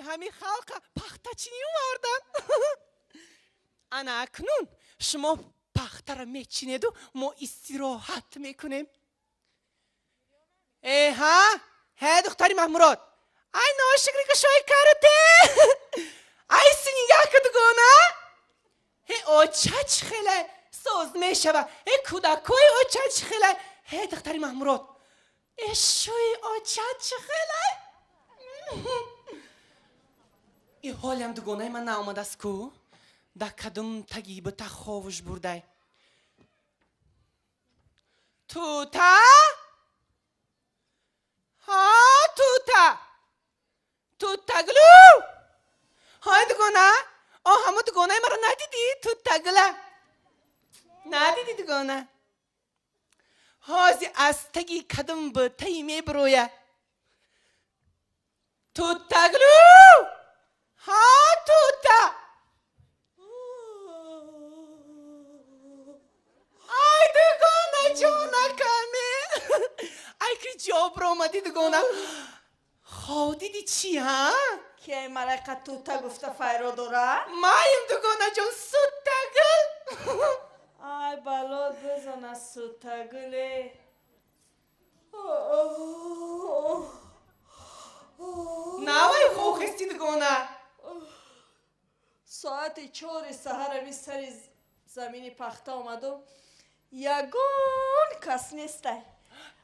ҳамин халқа пахтачинӣ овардан. Ана акнун шумо пахтара мечинеду мо истироҳат мекунем. Э ҳа? Ҳе, духтари Маҳмурод. Ай ношукри кушои карате. Ай синигаҳ дугона. Ҳе оча чӣ хеле соз мешава. Ҳе кӯдакои оча чӣ хеле. Ҳе духтари Маҳмурод. Э шӯи оча чӣ хеле. И ҳолиам дугонаи ман наомадааст ку? Да кадом таги бута ховуш бурдай. Тута? Ҳа, тута. Тутаглу. Ҳай дугона? О, ҳамо дугонаи маро надидӣ? Тутагла. Надидӣ дугона? Ҳози аз таги кадом бутаи мебироя. Тутаглу. Ҳа, тута. Ай дугона ҷонакаме. Ай ки ҷо омадӣ дугона. Хов дидӣ чӣ, ҳа? Ки ай малайка тута гуфта файро дора? Маем дугонаҷон, сутагул. Ай балот бизана сутагуле. Навай хохести дугона. Соати 4 саҳарами сари замини пахта омадум. Ягон кас нестай.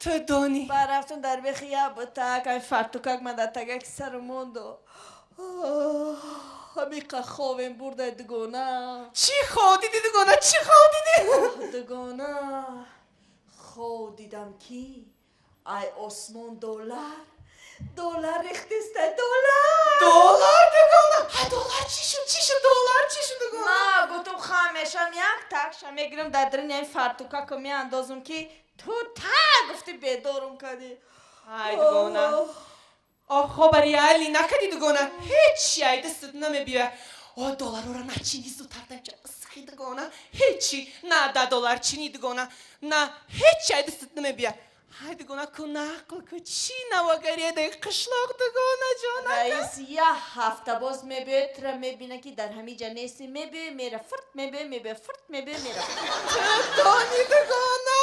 Ту донӣ. Баъд рафтум дар бехи як бутак, ами фартукак ман дар тагаки сару монду. Ҳамиқа ховем бурдай дугона. Чӣ хов дидӣ дугона? Чӣ хов дидӣ? Дугона. Хов дидам ки ай осмон доллар. Доллар рехтистай, доллар. Доллар дугона? Ай доллар чӣ шуд? Чӣ шуд доллар? Чӣ шуд дугона? Ма гуфтум хамешам як такша мегирам дар даруни ами фартукако меандозум ки тута гуфти бедорум кардӣ. Ай дугона. О, хоба реалӣ накардӣ дугона. Ҳечи ай дастат намебиёя. О, долларора начинӣ зудтар дамча исхи дугона. Ҳечи на да доллар чинӣ дугона. На ҳечи ай дастат намебиёя. Ай дугона ку нақл ку чӣ навогаредаи қишлоқ дугона ҷонака. Раис як ҳафта боз мебиёяд, тура мебина ки дар ҳамин ҷа нестӣ, мебиёй мера фурт, мебиёй мебиёй фурт, мебиёй мера. Ту донӣ дугона.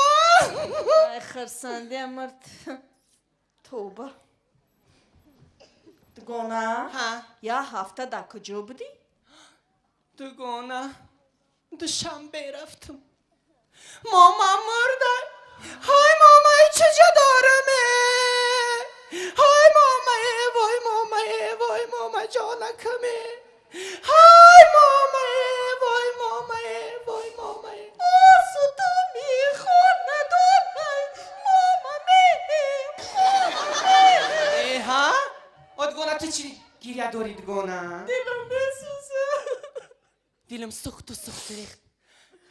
Ай хирсандиам мард. Тоба. Дугона? Ҳа. Як ҳафта дар куҷо будӣ? Дугона, Душанбе рафтум. Мама мурда. Ҳай мамаи чуҷо дораме? Ҳай мамае, вой мамае, вой мама ҷонакаме. Ҳай мамае, вой мамае, вой мамае. Осуда мехонадонай, мамаме, мамаме. Э, ҳа? О, дугона, ту чӣ гиря дорӣ дугона? Дилам месӯзад. Дилам сӯхту сӯхту рехт.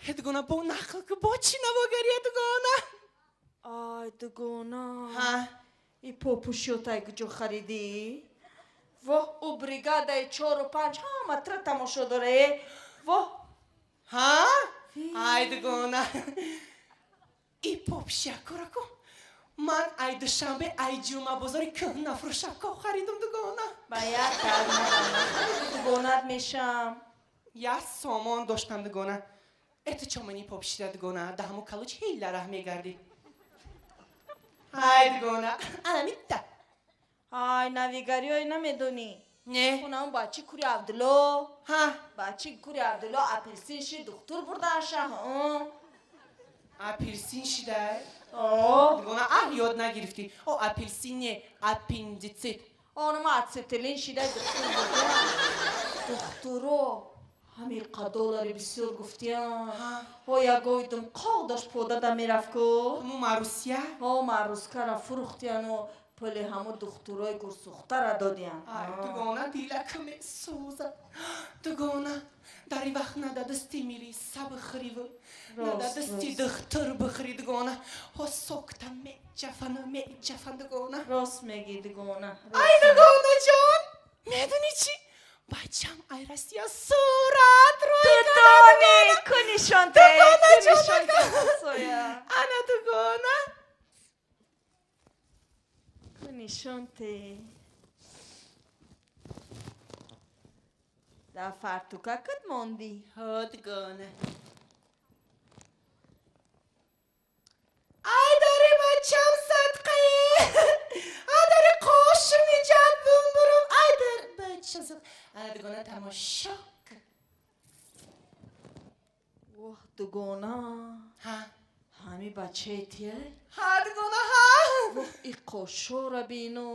Э, дугона, бо нақл ку, бо чӣ навогария дугона? Ай дугона. Ҳа? И попӯшиётай куҷо харидӣ? Воҳ, ӯ бригадаи 4-у 5 ҳама тра тамошо дора, э? Воҳ. Ҳа? Ай дугона. И попшиякора ку. Ман ай Душанбе, ай Ҷумъабозори кӯҳнафурӯшако харидум дугона. Ба як таг дугонат мешам. Як сомон доштам дугона. Э ту чо мани попшида дугона? Да ҳамо калуч ҳила раҳ мегардӣ. Ай дугона, ана митта. Ай навигариҳое намедонӣ? Не. Хона он бачи кури Абдулло. Ҳа. Бачи кури Абдулло апелсин шид, духтур бурдаша. Апелсин шидай? О. Дугона, аҳ ёд нагирифтӣ. О, апелсин не, аппендицит. Онма ацетилин шидай, духтур бурда. Духтуро ҳамиқа доллари бисёр гуфтиям. Ҳо ягоидум қоқ дошт подада мерафт ку. Ҳамо Марусия? Ҳо, Марускара фурӯхтияну пули ҳамо духтурои гурсӯхтара додиян. Ай дугона, дилак месӯзад. Дугона, дар ин вақт на да дасти милиса бихӯриву, на да дасти духтур бихӯри дугона. Ҳо сокта меҷафану меҷафан дугона. Рост мегӣ дугона. Ай дугонаҷон, медонӣ чӣ? Бачам ай Россия сурат рӯй. Ту донӣ, ку нишонте, ку нишонте. Ана дугона. Ку нишонте. Дар фартукакат мондӣ? Ҳо, дугона. Ай дари бачам садқае! Ай дари қошум иҷад бумбурум! Ай дар бачам садқа! Ана дугона тамошо кун. Воҳ, дугона. Ҳа? Ҳами бачаи тияй? Ҳа, дугона, ҳа! Воҳ, и қошора бину,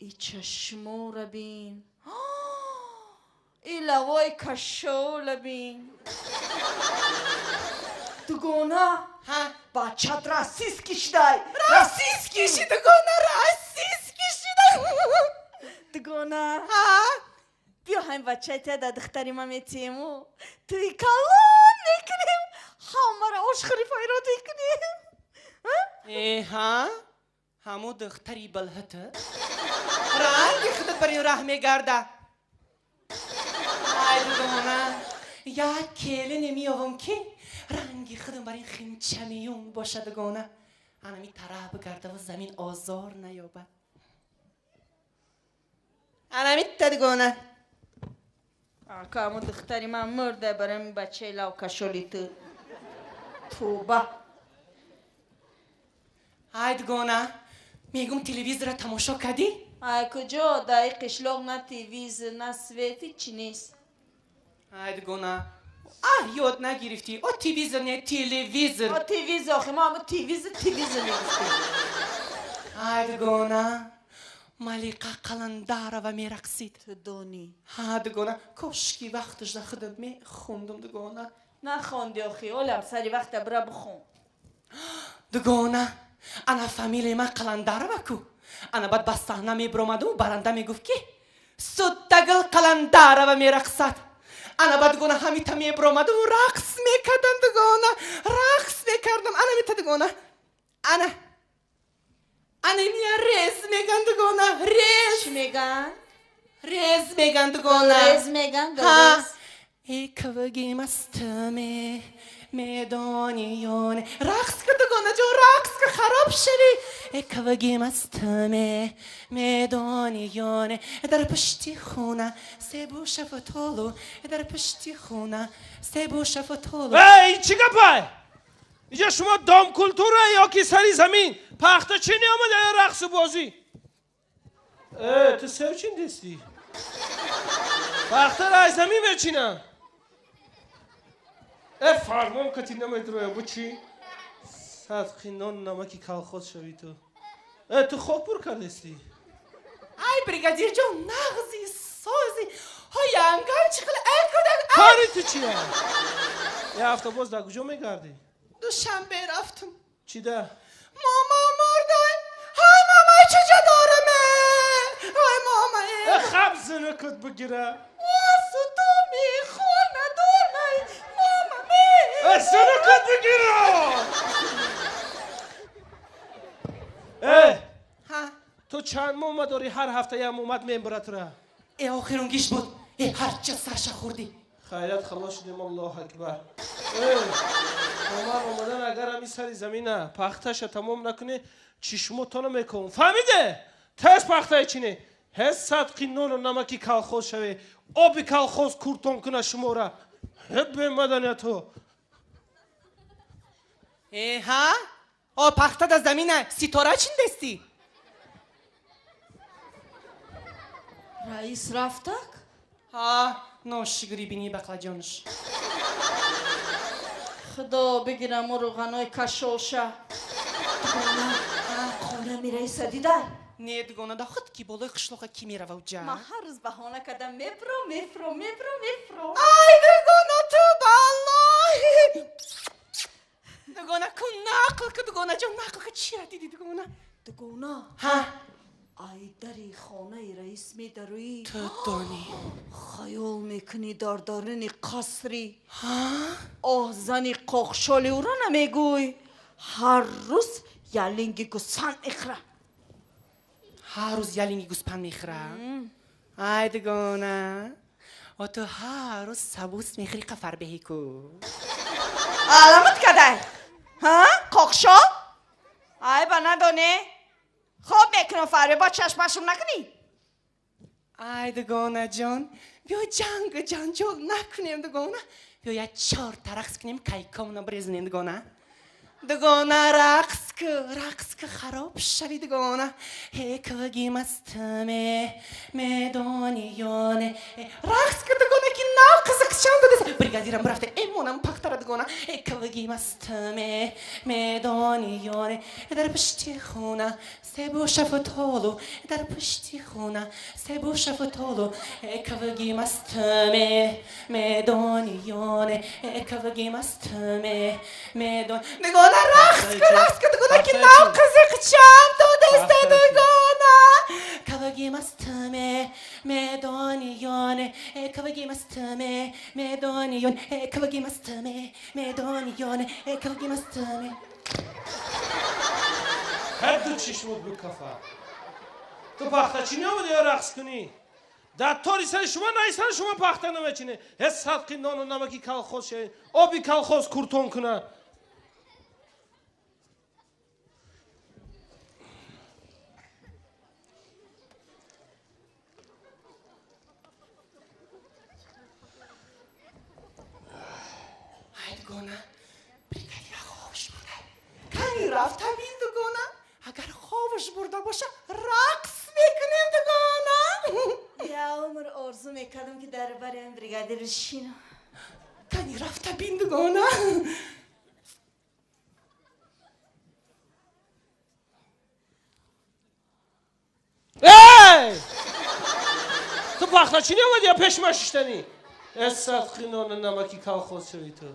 и чашмора бин, и лавои кашола бин. Дугона. Ҳа? Бачат российский шидай. Российский ши, дугона, российский шидай. Дугона. Ҳа? Биё ҳамин бачаи тия дар духтари ман метиему туи калон мекунем, ҳамаро ошхӯри файрод мекунем. Э, ҳа? Ҳамо духтари балҳата? Ранги худат бар ин раҳ мегарда. Ай, дугона, як келине меёвам ки ранги худам бар ин химчамиюн боша, дугона. Анами тараф бигардаву замин озор наёбад. Анамитта, дугона. Ака, ҳамо духтари ман мурда барои ҳамин бачаи лавкашоли ту. Тоба. Ай, дугона, мегум телевизора тамошо кардӣ? Ай, куҷо? Дар ин қишлоқ на телевизор, на свет, ҳичи нест. Ай, дугона, а ёд нагирифтӣ? О телевизор не, телевизор. О телевизор, охи мо ҳамо телевизор, телевизор мегуфтем. Ай, дугона, Малиқа Қаландарова мерақсид. Ту донӣ. Ҳа, дугона, кошки вақташда худам мехондум, дугона. Нахонди охи, олам сари вақта бира бихон. Дугона, ана фамилияи ман Қаландарова ку. Ана баъд ба саҳна мебиромаду баранда мегуфт ки Суттагул Қаландарова мерақсад. Ана баъд, дугона, ҳамита мебиромаду рақс мекардам, дугона, рақс мекардам. Ана мита, дугона. Ана. Ана мия рез меган, дугона, рез. Чӣ меган? Рез меган, дугона. Рез меган, Ҳа. рез. Эквгимастаме медониёне. Рақс ка, дугона ҷон, рақс ка, хароб шавӣ. Эквгимастаме медониёне. Дар пушти хона себу шафтолу, дар пушти хона себу шафтолу. Эй, чӣ гапай? Инҷа шумо дом культура ё ки сари замин? Пахта чӣ неомада ё рақсу бозӣ? Э, ту сев чин дистӣ? Пахтаро аз замин мечинам. Э, фармон кати намедроя, бу чӣ? Садқи нон намаки колхоз шавӣ ту. Э, ту хок пур кардестӣ? Ай, бригадир ҷон, нағзи сози. Ҳо, янгам чӣ хел, ай кӯдак, ай. Кори ту чия? Я ҳафта боз дар куҷо мегардӣ? Душанбе рафтам. Чӣ да? Мама мурдай. Ҳай, мамай чуҷа дораме? Ҳай, мамай. Э, хаб зинакат бигира. Сутуми хона донай, мама ме. Э, зинакат бигира! Э, Ҳа. ту чанд мома дорӣ ҳар ҳафта як момад мебара тура? Э, охирунгиш буд. Э, ҳарча сарша хӯрдӣ. Хайрат халос шудем, Аллоҳ акбар. Э, омар омадан агар ҳами сари замина пахташа тамом накунӣ, чишмотона мекунам. Фаҳмиде? Тез пахтаи чине. Ҳез садқи нону намаки колхоз шаве. Оби колхоз куртон куна шумора. Ҳе бемаданиятҳо. Э, ҳа? О, пахта да замина, ситора чиндестӣ? Раис рафтак? Ҳа, ношигри бини бақлаҷонш. Худо бигирам о рӯғанои кашолша. Дугона, хона мираиса дидай? Не, дугона, да худ ки болои қишлоқа ки мерава уҷа? Ман ҳар рӯз баҳона кардам, мебро, мефро, мебро, мефро. Ай, дугона, ту баллоҳи! Дугона, ку нақл ку, дугона ҷон, нақл ку, чира диди, дугона? Дугона, Ҳа? ай дари хонаи раис медароӣ. Ту донӣ. Хаёл мекунӣ дар даруни қасри. Ҳа? Оҳ, зани қоқшоли ӯро намегӯй. Ҳар рӯз ялинги гӯсфанд мехӯра. Ҳар рӯз ялинги гӯспанд мехӯра? Ай, дугона, о ту ҳар рӯз сабус мехӯри, қафарбеҳӣ ку. Аламат кадай? Ҳа? Қоқшол? Ай, ба надоне? Хоб мекунам фарбе, бо чашмашум накунӣ? Ай, дугона ҷон, Биё ҷангу ҷанҷол накунем дугона. Биё як чорта рақс кунем, кайкомона бирезонем дугона. Дугона рақс ку, рақс ку, хароб шави дугона. Ҳеквги мастме медони ёне. Рақс ку дугона ки нав қизиқчам додеса. Бригадирам рафта эмонам пахтара дугона. Ҳеквги мастме медони ёне. Дар пушти хона себу шафтолу, дар пушти хона себу шафтолу. Ҳеквги мастме медони ёне. Ҳеквги мастме медон. Дугона рақс ку, рақс ку дугона ки нав қизиқчам додеста дугона. Кавги мастме медони ёне. Кавги мастме медони ёне. Кавги мастме медони ёне. Кавги мастме. Ҳар ду чишмот бикафа. Ту пахтачинӣ омади ё рақс кунӣ? Дар тори сари шумо найсари шумо пахта намечинӣ. Ҳеч садқи нону намаки колхоз шавед, оби колхоз куртон куна. Ай дугона, бригадира хобаш бурда. Кани рафта бин дугона. Агар хобаш бурда боша, рақс мекунем дугона. Я умр орзу мекардам ки дар бариам бригадир бишинам. Кани рафта бин дугона. Эй! Ту пахтачинӣ омади ё пешма шиштанӣ? Эс садқи нону намаки колхоз шави ту.